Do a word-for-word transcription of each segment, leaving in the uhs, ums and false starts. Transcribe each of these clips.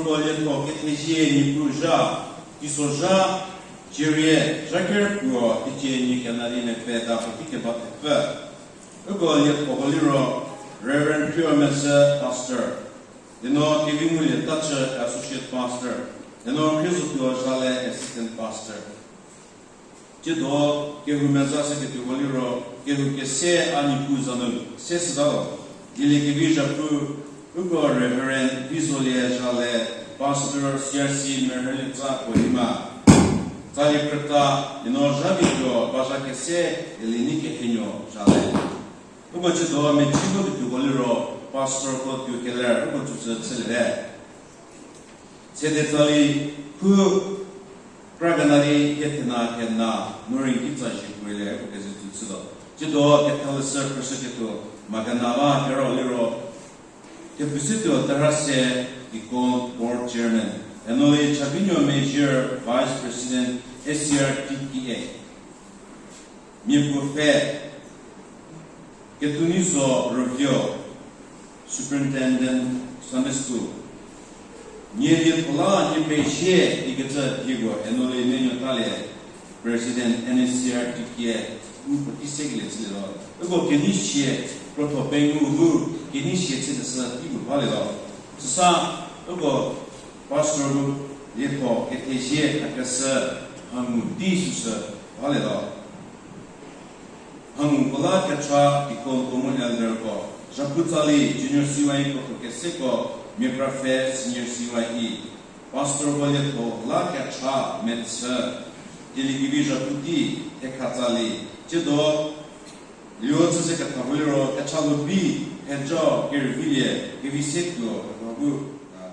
Uko lietho kethezie Niepuu zha, teisozha, cierie, zha ker puo, teicie nie kena di mepfü da puotei keba thepfü. Uko liethoko liro, Reverend Khriomezhü, Pastor. Eno Kevingulie Tachü, Associate Pastor. Eno Khrizotuo Zhale, Assistant Pastor. Tsiedo kehou meza se ketuoko liro, kehou kese a Niepuu za nu se shütatuo. Dieliekevi zhapu, uko Reverend Vizolie Zhale, Pastor C R C Merhülietsa Kohima. Tsali krüta, eno zha vituo, bazha kese, Eleni Kehenuo Zhale. Uko tsiedo mechiko ketuoko liro, Pastorko tuo keler, uko tsütsü chüliete. Sede tsali khu kra kena di kethena kena, nu rei kitsa zhie puoe le uko kezü tsütsütuo. Tsiedo kethaleshü phrüshüketuo, ma kena ba kerou liro, Kepusituo Terhase, Deacon Board Chairman, Enoli Chabinuo Mezhie, Vice President, A C R T P A. Mia puo pfhe, Ketuonizo Rüvio, Superintendent Sunday School. Nie lietho la nie pezie ikecü dieko Enoli Menuotalie, President N S C R T K, u puotei sekelie chülietuo. Uko kenei sie, krotho pengou mu kenei sie chükeshü teipuo balietuo. Süsa, uko Pastorko lietho kethezie khakeshü mhangu tei süsü balietuo. Mhanguko la kecha Deaconko mu Elderko, zhapu tsali Junior C Y E krotho keseko, mia kra pfhe Senior C Y E, Pastorko lietho la kecha mechü, dieliekevi zhapu tei thekha tsali, tsiedo, lio chüse kethako liro kecha lhoupie, theja kerüvilie, kevi se tuo kethako bu, a.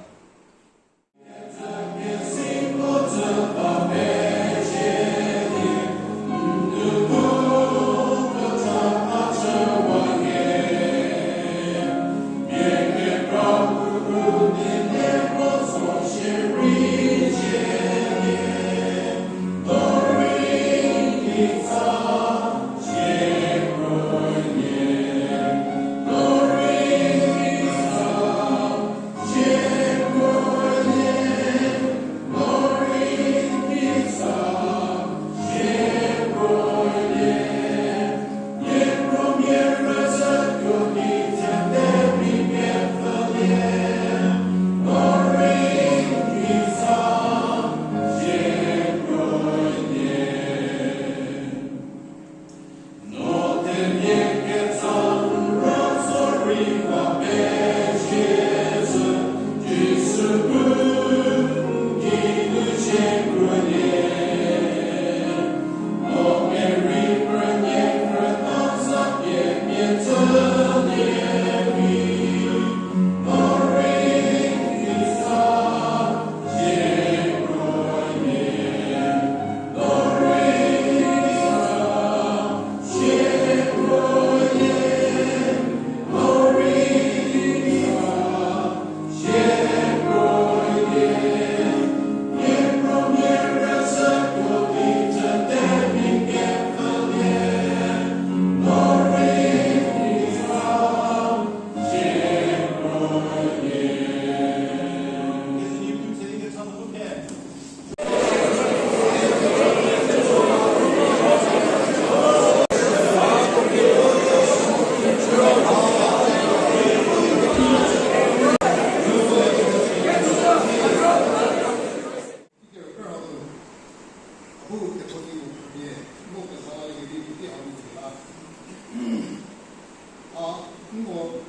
A, nko,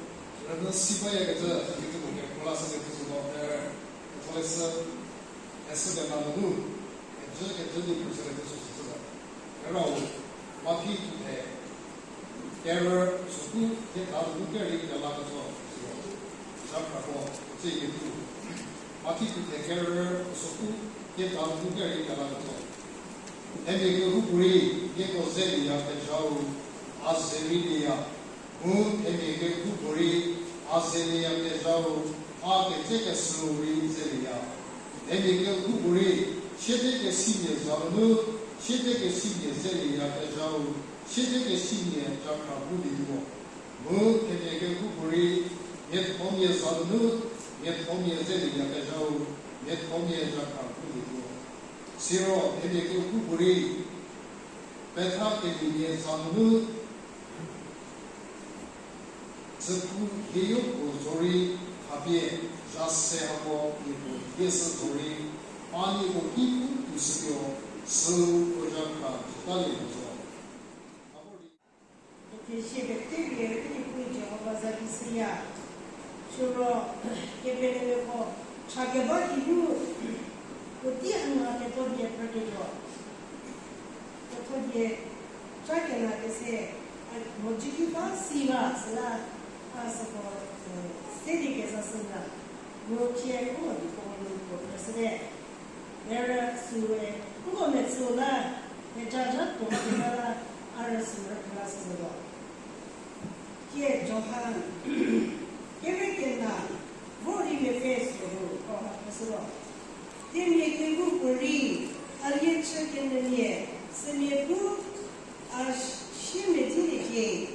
rünyü si bayakecü, kecüko kekra la sü kecü süko, er, ketholeshü, esükelie nunu, kecü, kecü di phrüshükecü süsü süko. Kerau, Mathi thuthe, kerü süku, kekra nunu kerei kela ketso, süko. Zhakrako, kecü yetu. Mathi thuthe kerü süku, kekra nunu kerei kela ketso. Themia kehoupuorei, nieko zelieyakezhau, a ze rilieya. Mu themia kehoupuorei, a zelieyakezhau, a ketsekeshüu rei zelieya. Themia kehoupuorei, siete kesimia za nunu, siete kesimia zelieyakezhau, siete kesimia zhakhra bu lietuo. Mu themia kehoupuorei, miathomia za nunu, Miathomia ze di yakezhau, miathomia zha kra pu di tuo. Siro themia kehoupuorei, petha kemimia za nunu, züku hieyo puo zorei, hapie, zha se hako mia puo hie sü zorei, a nieko ki pu tushütuo, süu puo zha kra zütalie mo zo. Kethezie pete pie rei Niepuu Jihova za di shüya. Siro, kepelemiako, cha keba di nu, puotei a nu kethodie phrüketuo. Kethodie, cha kena kese, a, mo jiki ba si ba, süla, a süko, e, se di keza shüya. Mu thie u di ko nu ko phrüshüte. Derei süe, nko metsü la, theja zha tuo keba la, a rüsü rüpela süsü zo. Thie Johan, kere kena, vor di mepfü süu, ko ha phrüshü ro. Themia kehoupuorei, a lie chü kenyümia, sümia bu, a siemedziliecie,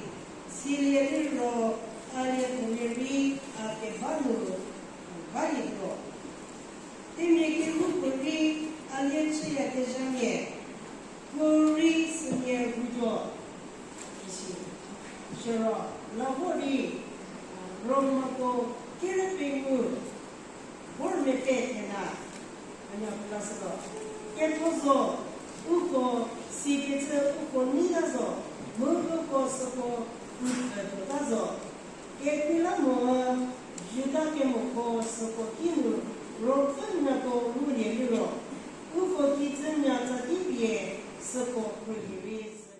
silie liro, a liethomia rei, a keba nu, balietuo. Themia kehoupuorei, a lie chüyakezhamia, puorei sümia rhutuo. Isi, siro, la vor di, Romako kere pengou, vor mepfü thena, a nu pela süko. Ketho zo, uko sikecü uko neita zo, mu uko süko u pfütuota zo. Kekreilamonyü Juda kemoko süko kinu Ruopfü nyako ngulie liro, uko kijü nya tsa di pie süko khruohi rei zü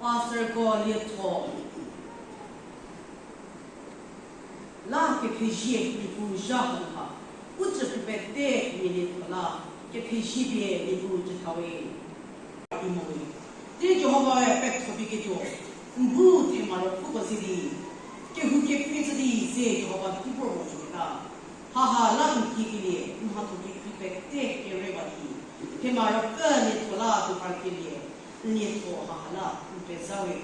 Pastorko lietho la kethezie Niepuu zha hanu ha, u tsüphrü pete mia lietho la kethezie pie Niepuu tsüthawe. Imowe. Di Jihovae petho pie ketuo, n bu themia ruopfüko ze di, kehou kepfü chü di ze Jihova ki vor mo zoketa. Haha la n kiekelie, n mhatho kekrei pete kere ba di, themia ruopfü lietho la tuo parkelie, n lietho haha la n peza we.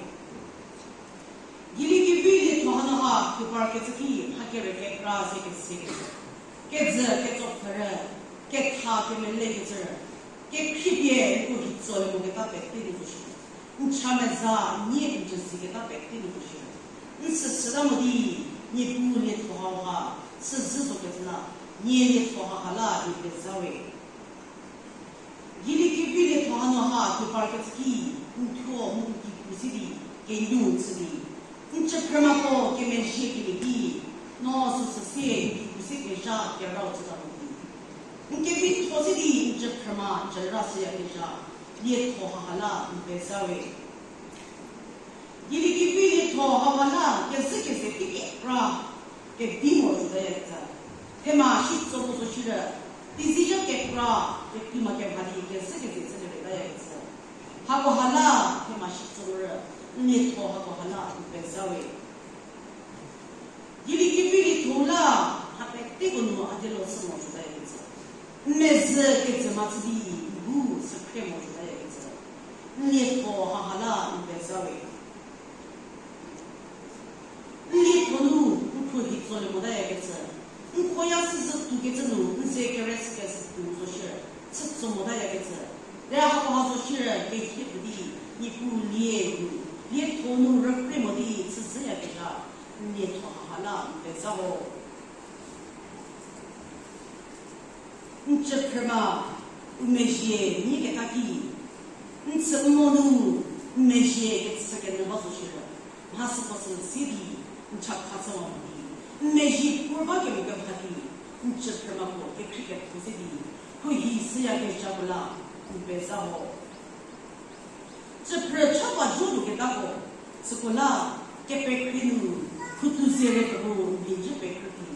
Dieliekevi lietho hanu ha tuo parkecü ki mha kere kekra ze kese kejü, kejü ketso pfhürü, ketha kemelekecü, kekhrie pie n ko hitsolie moketa pete nu zo shie. N cha meza, nie n cüzi keta pete nu zo shie. N süsüta mo di, Niepuu lietho hau ha süzhü zokecü la, nie lietho haha la n peza we. Dieliekevi lietho hanu ha tuo parkecü ki, n thuo mu n kikru se di, kenyü chü di, n tsüphrümako kemezhiekelie ki, no süsü sie n kikru se kezha kerau chüta mo di, n kevitho se di n tsüphrüma cüra shüyakezha, lietho haha la n peza we. Dieliekevi lietho haha la kezhü keze ki kekra kedi mo zotayakecü. Themia shitso mo zo shierei, teizica kekra kekreimia kemha di kezhü keze chülie retayakecü. Hakoha la themia shitso ro, n lietho hakoha la n peza we. Dieliekevi lietho la, mha peteko nu a dielo chü mo zotayakecü. N mezhü kejü ma chü di, n bu sükhrie mo zotayakecü. N lietho haha la n peza we. N lietho nu n khruohi tsolie motayakecü. N khoya süzhü tuokecü nu n ze kere sükeshü tuo zo shierei, chütso motayakecü. Derei hakoha zo shierei kehie pfü di, Niepuu lie nu, lietho nu rükrie mo di chüzhüyakezha, n lietho haha la n peza ho. N tsüphrüma, u mezhie nyiketa ki, n tsü n mo nu, n mezhie kechükenyü ba zo shierei, mha süko sü si di, n chakha chüwa mo di, n mezhie puo ba kemo kemha di, n tsüphrümako kekhrie ketho se di, khruohi shüyakezhako la, n peza ho. Tsüphrü cha ba zo luketako, süko la, kepekhrie nu, khutu zie re kemo n mhie jü pekhrie di,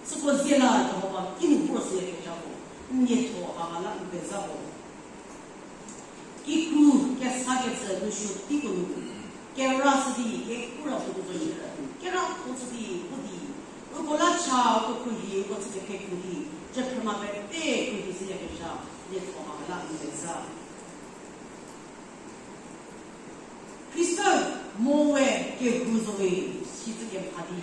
süko zie la Jihova kinu vor shüyakezhako, n lietho haha la n peza ho. Kikru kesakecü nu suo teiko nu, kera shü di kekura puo zo shierei, kera tho chü di pu di, uko la cha uko khruohi uko chü kepekru di, tsüphrüma pete khruohi shüyakezha, lietho haha la n peza. Khrista mo we kehou zo we, sicü kemha di,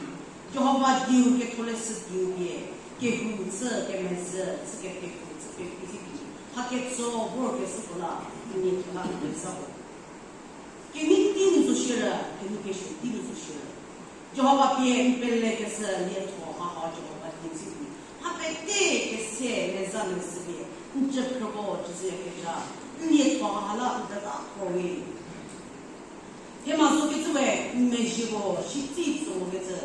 Jihova dieu ketholeshü dieu pie, kehou chü kemezhü chü kepekru chü pekru si di, mha ketso vorkeshüko la, n lietho la n peza ho. Kenei tei nu zo shierei, kenu kesuo tei nu zo shierei, Jihova pie n pelekeshü lietho haha Jihova die si di, mha pete kese meza mezhü pie, n tsüphrüko cüzhüyakezha, n lietho haha la n peza ho we. Themia zo kecü we, n mezhieko shitsi tso mokecü,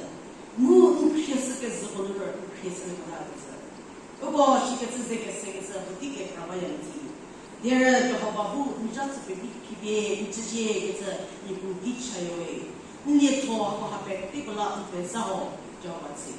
mu n khrieshü kezhüko nu ro n khrieshü mota kecü, uko shikecü ze kesekecü puotei kekra bayakecü. Derei Jihova bu n zha chü pevi khipie n cüzie kecü Niepuu ki chayo we. N lietho hakoha peteko la n peza ho, Jihova tsü.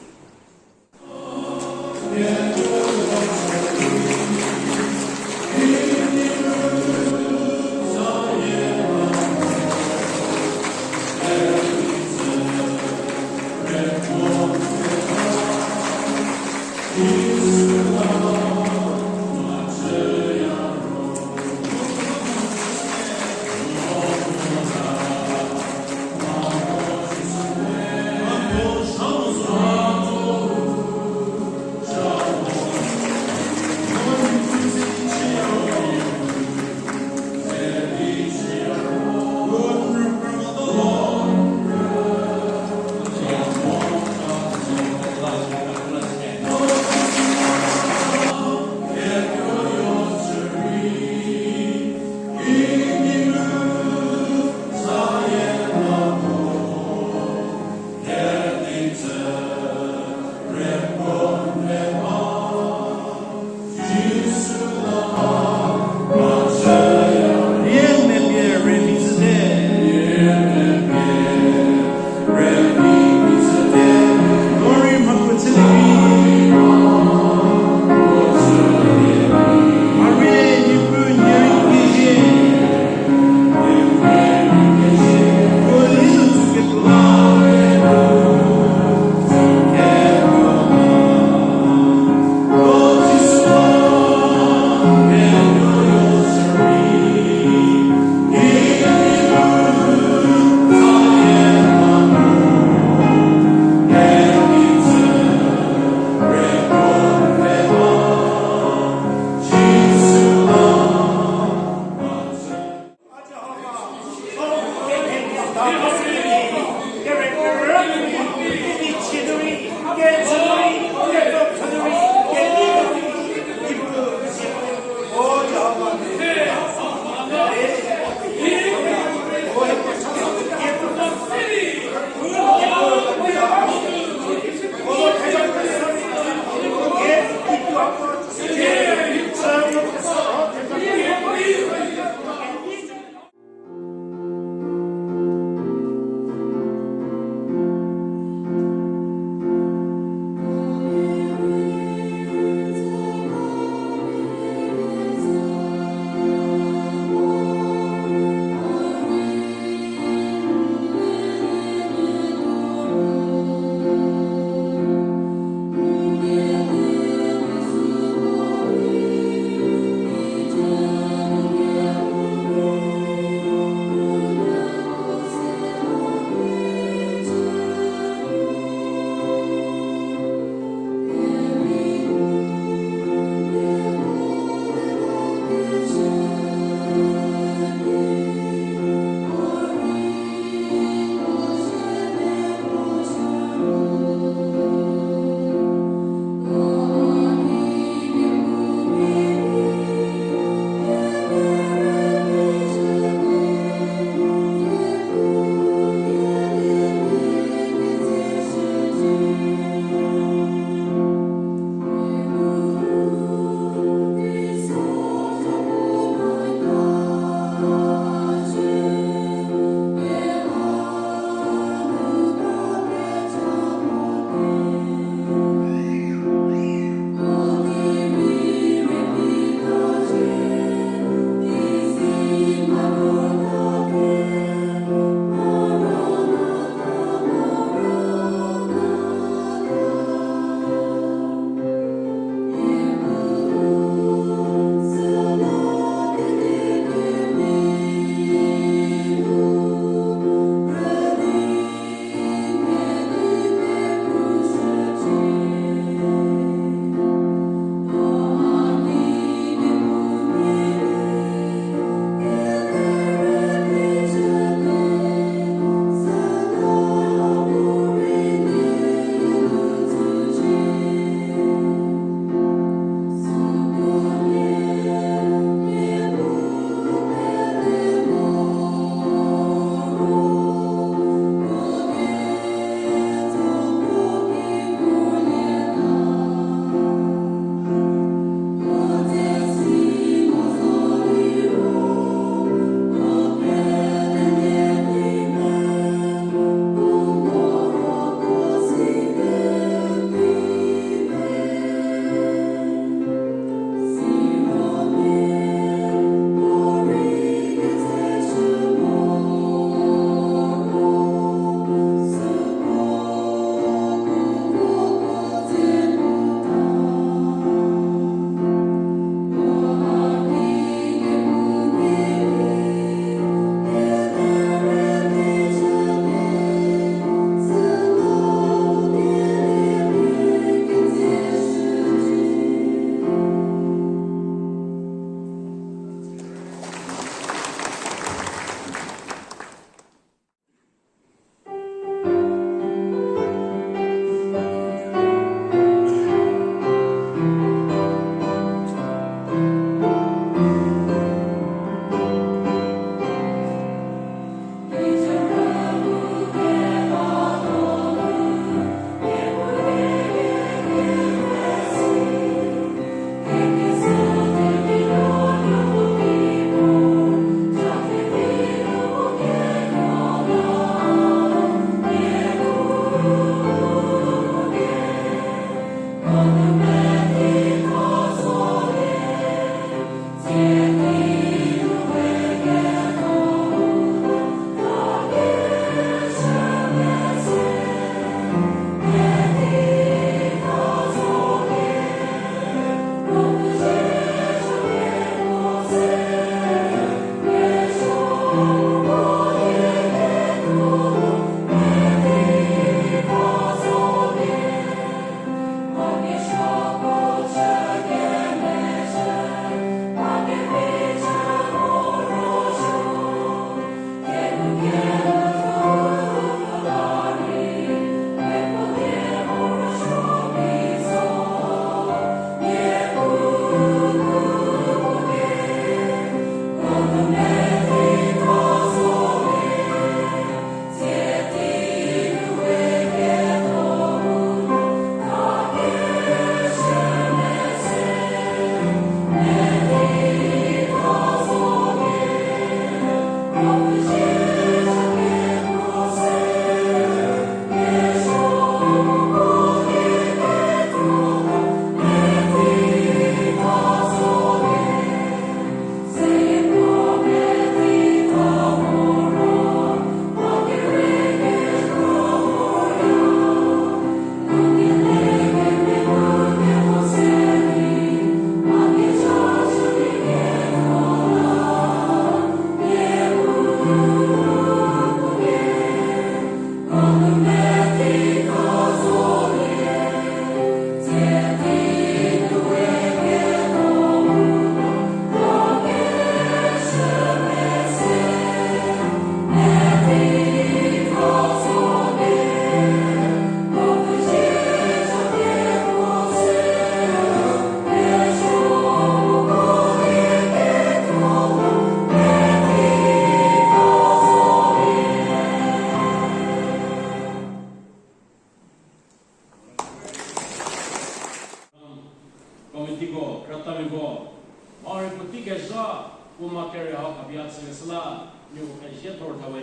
Süla, nieko pezie thor thawe.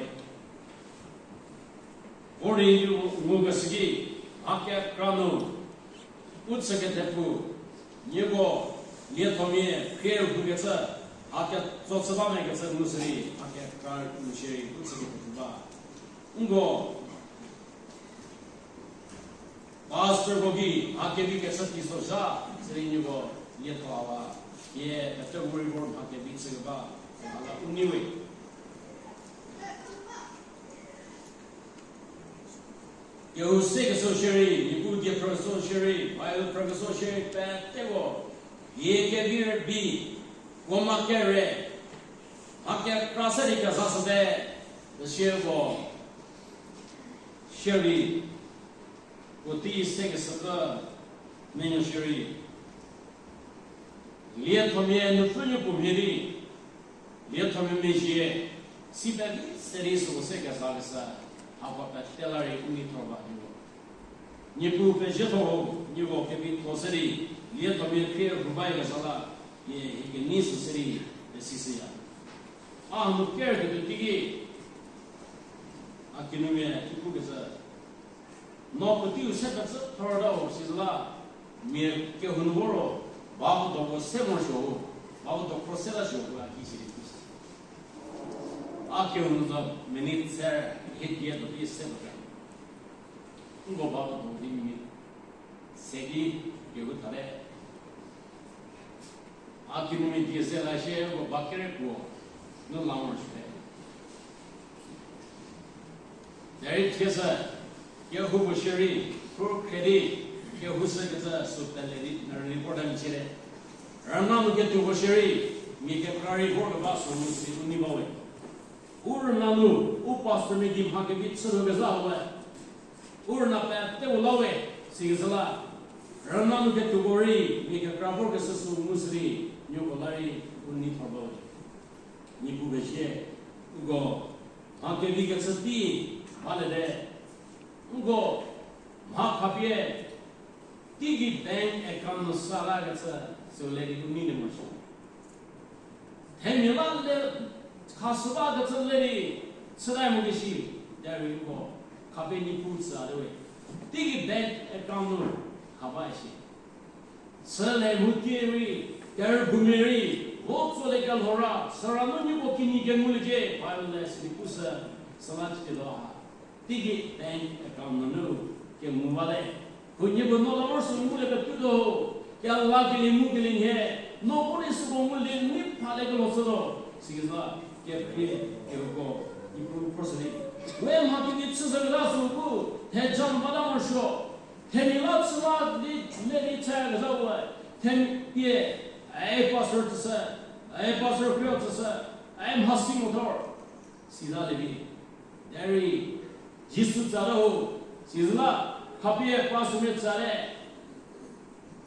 Vor di nieko ngukeshü ki, mha kekra nu, u chü kethepfu, nieko, liethomia, khrie rhukecü, mha ketso chü ba mekecü ngu sü di, mha kekra nu shierei, u chü kethepfu ba. Nko, Pastor ko ki mha kevi kechü teisozha, sirei nieko lietho a ba, hie pete vor mha kevi chükeba, süla u nei we. Kehou se keso shierei, Niepuu die phrü keso shierei, Bible phrü keso shierei, peteko, hie kevi rübei, puo mha kere, mha kekra se di kezashüte, süsie puo shierei, puotei se kesüpfü menuo shierei. Liethomia nupfü nuopuo mhie di, liethomia mezhie, si pevi se di süko se kezakeshü, hako pete la rei u nei thor ba nieko. Niepuu pezie thor ho, nieko kevitho se di, liethomia khrie rhu bakezha la, hie hie kenei sü se di, pesishüya. A hanu kerketuo teiki, a kinumia ki pukecü, no puoteiu se pecü thor ta ho sila, mia kehou nu vo ro, ba puo doko se morosuo ho, ba puo doko se lashüu a ki sidi pu sü. A kehou nu zo minute se, hie die puotei se puo ta. Nko ba puo doko di minute se ki kehou thate. A kinumia die se la shie ko ba kere puo nu la morosuote. Derei thiesü, kehoupuo shierei, thor khre di, kehou se kecü sü pele di, na report a michie le. Rüna nu ketuoko shierei, mia kekra rei vorkeba sü nu si u nei ba we. U rüna nu, u pastormia gei mha kevi chütuo kezha we. U rüna pete u la we, sikecü la. Rüna nu ketuoko rei, mia kekra vorkeshü sü ngu sü di, nieko la rei u nei thor ba we. Niepuu pezie, uko, mha kevi kechü tei, balete, uko, mha khapie, teigei bank account nu sa lakecü, sü le di u nei le morosuo. Themia la le, khashü bakecü le di, chüta mo keshi, derei uko, khapie Niepuu tsü a te we. Teigei bank account nu, kha ba shi. Süle mhutie rei, kerübumia rei, vo tsolie kelho ra, süra nu nieko kinyi kenguliecie, Bible le sidi pu sü, süla cütietuo ha. Teigei bank account nunu kengu bate. Hu nieko no la morosuo ngulie ketuotuo ho, kelakelie ngukelie nhie, no vo di süko ngulie ni phaliekelho chütuo, sikecü la, kekhrie, kehouko, Niepuu phrüshü di. We mha kevi chü zhü keta sü bu, theja nu bata morosuo. Themia la chü la di, le di chü kezha we, themia pie, ai pastor tsüshü, ai pastor khrieu tsüshü, ai mhasi mo thor, siza le vi. Derei, Jisu tsü a te ho, siza la, khapie pastormia tsü a te,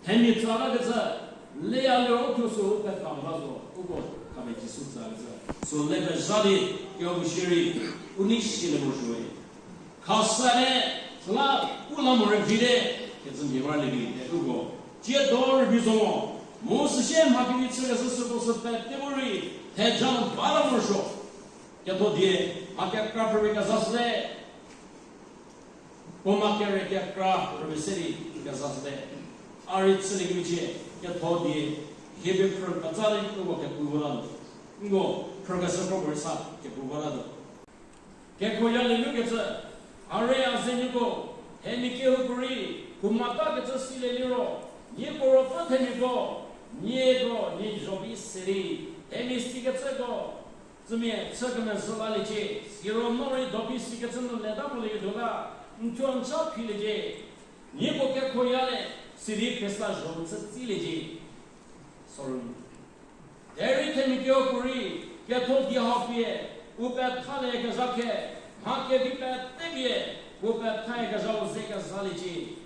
themia tsü a ta kecü, leya liro thuo sü u pethako ba zo, uko khapie Jisu tsü a kecü. Sü le pezha di, kehoupuo shierei, u nei silie morosuo we. Khasate, süla u la mo rüvite, kecü mia ba le vi, te uko. Tsiedo rübei zo mo, mu süsie mha kevi chükeshü süko sü pete bu rei, theja nu bata morosuo. Ketho die, mha kekra phrüpie kezashüte. Puo mha kere kekra phrüpie se di kezashüte. A rei chülie kemichie, ketho die, hiepie phrü ketsa di uko kepu vota lo. Nko, phrükeshü kro puo rei sa kepu vota lo. Kekhoyalie nu kecü, a rei a ze nieko, themia kehoupuorei, puo mha ta kecü silie liro, nieko ruopfü themiako, nieko, nie zho bi se di, themia sikecüko, tsümia chü kemezhü laliecie, siro no rei dopi sikecü nu leta molieketuo la, n thuo n cha philiecie, nieko kekhoyalie, sidi Khrista zho chü tsiliecie. Sorry. Derei themia kehoupuorei, ketho die hau pie, u pethalie kezha khe, mha kevi pete pie, u pethalie kezhau ze kezaliecie.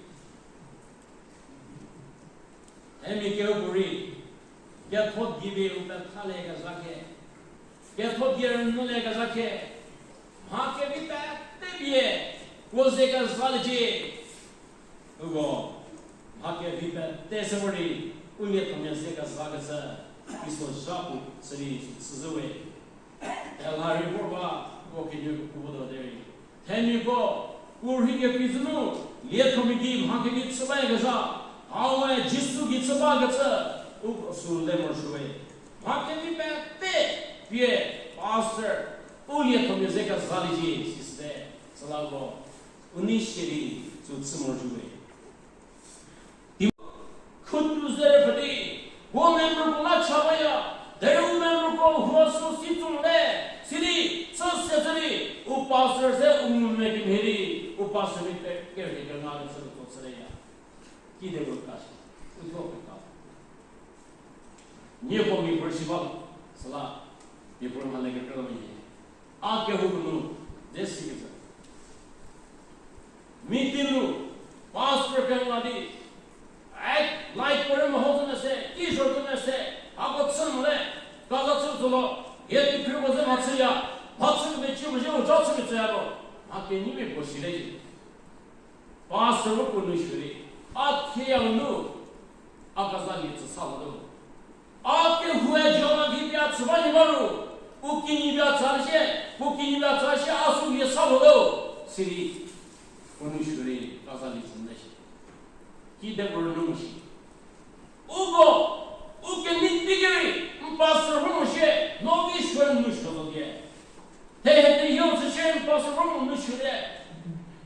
Themia kehoupuorei, ketho die pie u pethalie kezha khe, ketho die rünyülie kezha khe, mha kevi pete pie, u ze kezaliecie. Uko, mha kevi pete se vor di, u liethomia ze kezakecü, Jisu zha pu sü di chüzhü we. Tha rei vor ba, ko kenie puo puo do derei. Themiako, u rhei kekrei zünu, lietho mia gei mha kevi chü bayakezha, hau we Jisu gei chü bakecü, u süu le morosuowe. Mha kevi pete, pie, pastor, u lietho mia ze kezaliecie, sisüte, süla uko, u nei sie di, süu chü morosuowe. Khutu zerü pfü di, u memberko la cha baya, derei u memberko huo sü si tsüle, sidi, chü se chü di, u pastor ze u ngumvü kemhie di, u pastor mia pe kerhei kenga kecü keko chüleya. Kide ko ka shi, u thuo keka. Nieko mia puorei si ba, süla, mia puorei mhale kekrü la meyie. A kehou nu, ze sikecü. Meeting nu, pastor kenga di, ai, light puorei meho zü mese, kizho zü mese, hako chü mole, kaza chü zolo, hie kikhriko ze mhachüya, mhachü kemecü puo zhie u ja chü kecüya ro, mha kenyimia puo sile. Pastor puo nu shürei, a thieya nu, a kaza lie tsü sa latuo. A kehoue Jihova gei pie a tsü ba nyü ba ru, u kinyi pie a tsü shie, u kinyi pie a tsü shie, a sü lie sa latuo, sidi, puo nu shürei, kaza lie tsü mole shi. Kide puo rünyü mo shi. Uko, u kenei teiki rei, n pastor puo mo shie, no vi shürei nu shü zo die. Thehie teyo chü shierei n pastor puo mo nu shüte.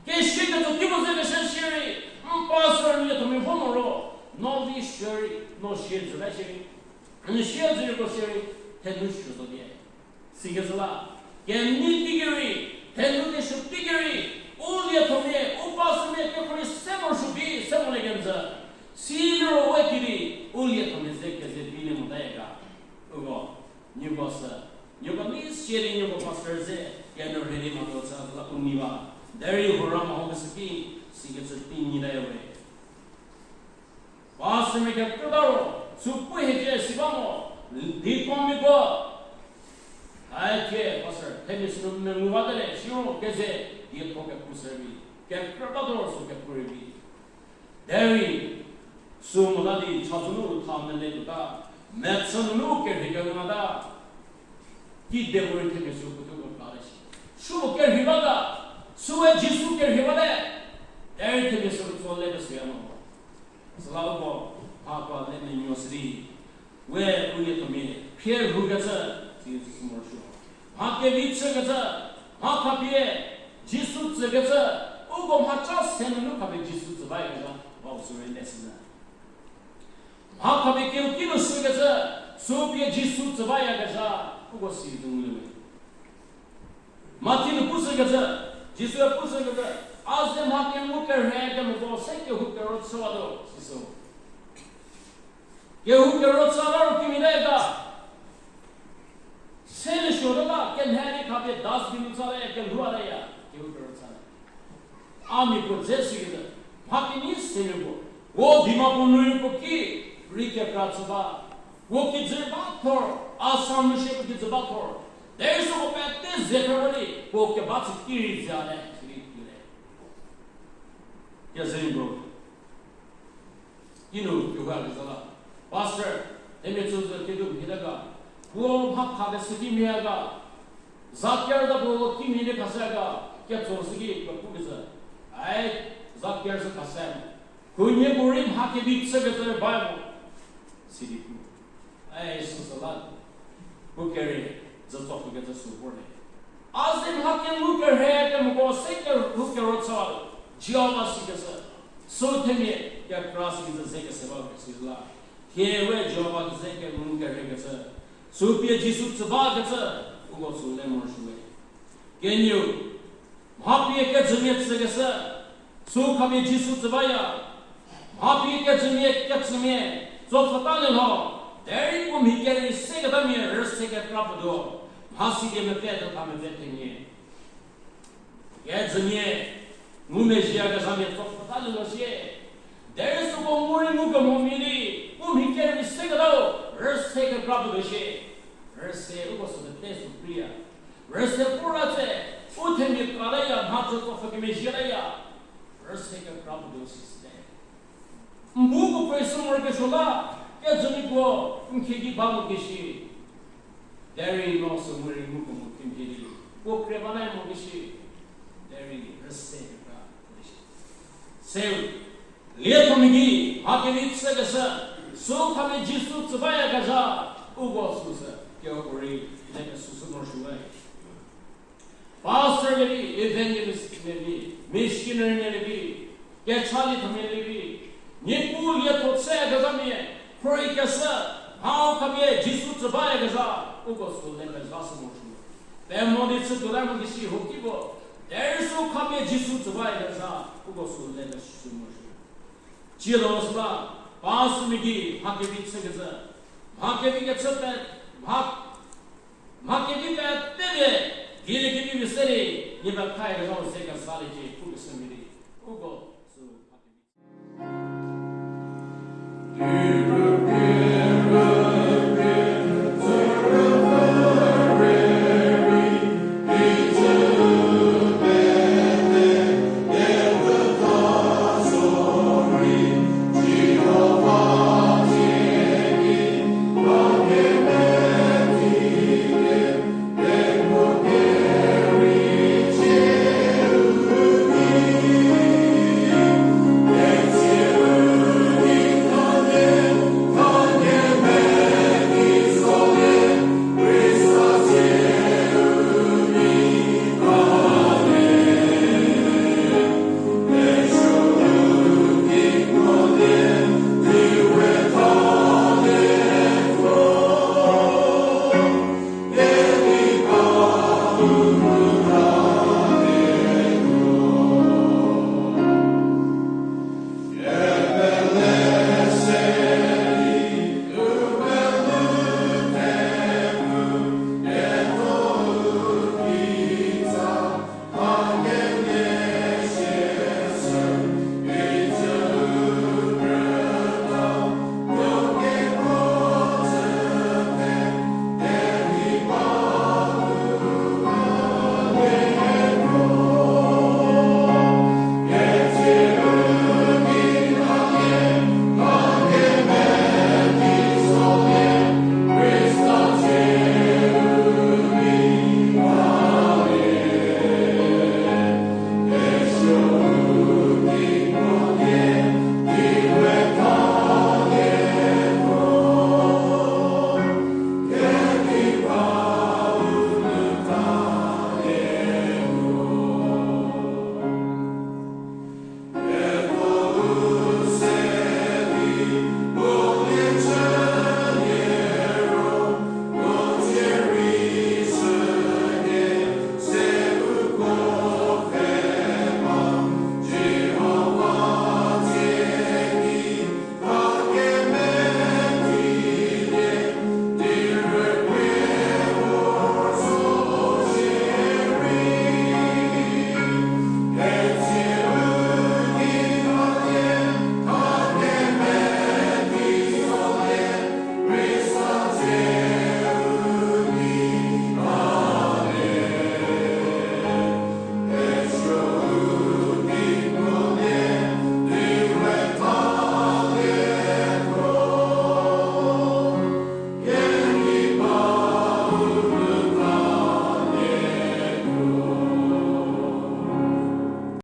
Kesie ketso ki puo ze keshü shierei, n pastor n lietho mia vo mo ro, no vi shürei, no sie zü la shierei, n sie zü rei ko shierei, thenu shü zo die. Sikecü la, kenei teiki rei, thenu kesuo teiki rei, u lietho mia, u pastor mia kekhrie se morosuo bi, se molie kenjü. Siliro we kidi, u lietho mia ze keze bilie motaya ga. Uko, nieko sü, nieko nei sie di nieko pastor ze, keno rhei di mhatho chü la u nei ba. Derei hura mehokeshü ki, sikecü tei nyitaya we. Pastor mia kekrüta ro, sü pu hiecie si ba mo, deaconmiako. Ai thie, pastor, themia sünu mengu bate le, siro keze, deacon kepu shü rei, kekrüta ro sü kepu rei bi. Derei, sü mota di chazou nu tha mele tuota, mechü nunu kerhei kengata, kide puorei themia sü puothuo ko ta le shi. Sü kerhei bata, süe Jisu kerhei bate, derei themia sü tso le pesüya mo. Süla uko, hako le menuo shü di, we u lietho mia, khrie rhukecü, si sü morosuo. Mha kevi chükecü, mha khapie, Jisu tsükecü, uko mhaca se nunu khapie Jisu tsü bayakezha, ba u sü rei lesson. Mha khapie kehouki nu shükecü, sü pie Jisu tsü bayakezha, uko si zü ngulie we. Mathi nu pushükecü, Jisue pushükecü, a ze mha kengu kerhei kemoko se kehou kero chüwatuo, sisü. Kehou kero chü la ro kimhie ta ga. Se le suo la, kenhe di khapie dustbin nu chü la ya, kelhou a la ya, kehou kero chü la. A mia puo dze sikecü, mha kenyi se mia puo, wo Dimapur nu rei puo ki rei kekra chü ba, puo kijü ba thor, Assam nu shie puo kijü ba thor, derei süko pete ze khrüwa di, puo keba chü ki rei zhie le, sidi tuole. Kezei bro. Kinu kehou a kezha la, Pastor, themia tsü zü kedu mhie ta ga, puo mha khakeshü kimhie ga, za ker ta puo kimhie di khashü ga, ketso sü ki puo pukecü, ai, za ker sü khashü, khunhie puorei mha kevi chükecü ba mo, sidi pu. Ai, süsü la, pu kerei, zü tso pukecü sü vor le. A ze mha kengu kerhei kemoko se kehou kero chü, Jihova sikecü. Sü themia kekra sikecü ze kese ba kesi la. Thie we Jihova ze kengu kerheikecü. Sü pie Jisu tsü bakecü, uko sü le morosuo we. Kenieu, mha pie kejümia tsükeshü, sü khapie Jisu tsü baya. Mha pie kejümia ketsümia, tso pfhüta lielho, derei puo mhi kerei seketamia rüse kekra puo tuo, mha sidi mepfü thetha mepfü thenie. Kejümia, ngumezhieyakezhamia tso pfhüta lielho sie, derei süko ngu rei ngukemomia di, puo mhi kerei seketau, rüse kekra puo tuo shie, rüse uko sü pete sü priya. Rüse pura tse, u themia kra leya, mha tso tso pfhü kemezhie leya. Rüse kekra puo tuo sisüte. N bu puo praise morokesuo la, kejümiako, n khieki ba mo keshi. Derei no sü ngu rei ngukemo kimhie. Puo kre ba la mo ki shi, derei rüse kekra, se, liethomia gei mha kevi chükeshü, sü khapie Jisu tsü bayakezha, uko süsü, kehoupuorei, le kesüsü morosuo we. Pastor mia vi, evangelist mia vi, missionary mia vi, kechaliethomia mia vi, Niepuu lietho chüyakezhamia, khroikeshü, mha khapie Jisu tsü bayakezha, uko sü le kezha sü morosuo. Pemo di chütuo la mo ki shi huokipuo, derei sü khapie Jisu tsü bayakezha, uko sü le kesüsü morosuo. Tsielosüla, pastormia gei mha kevi chükecü, mha kevi kechü pe, mha, mha kevi pete pie, dieliekevi pie se di, nie pethayakecü se kezaliecie pukeshü mia di, uko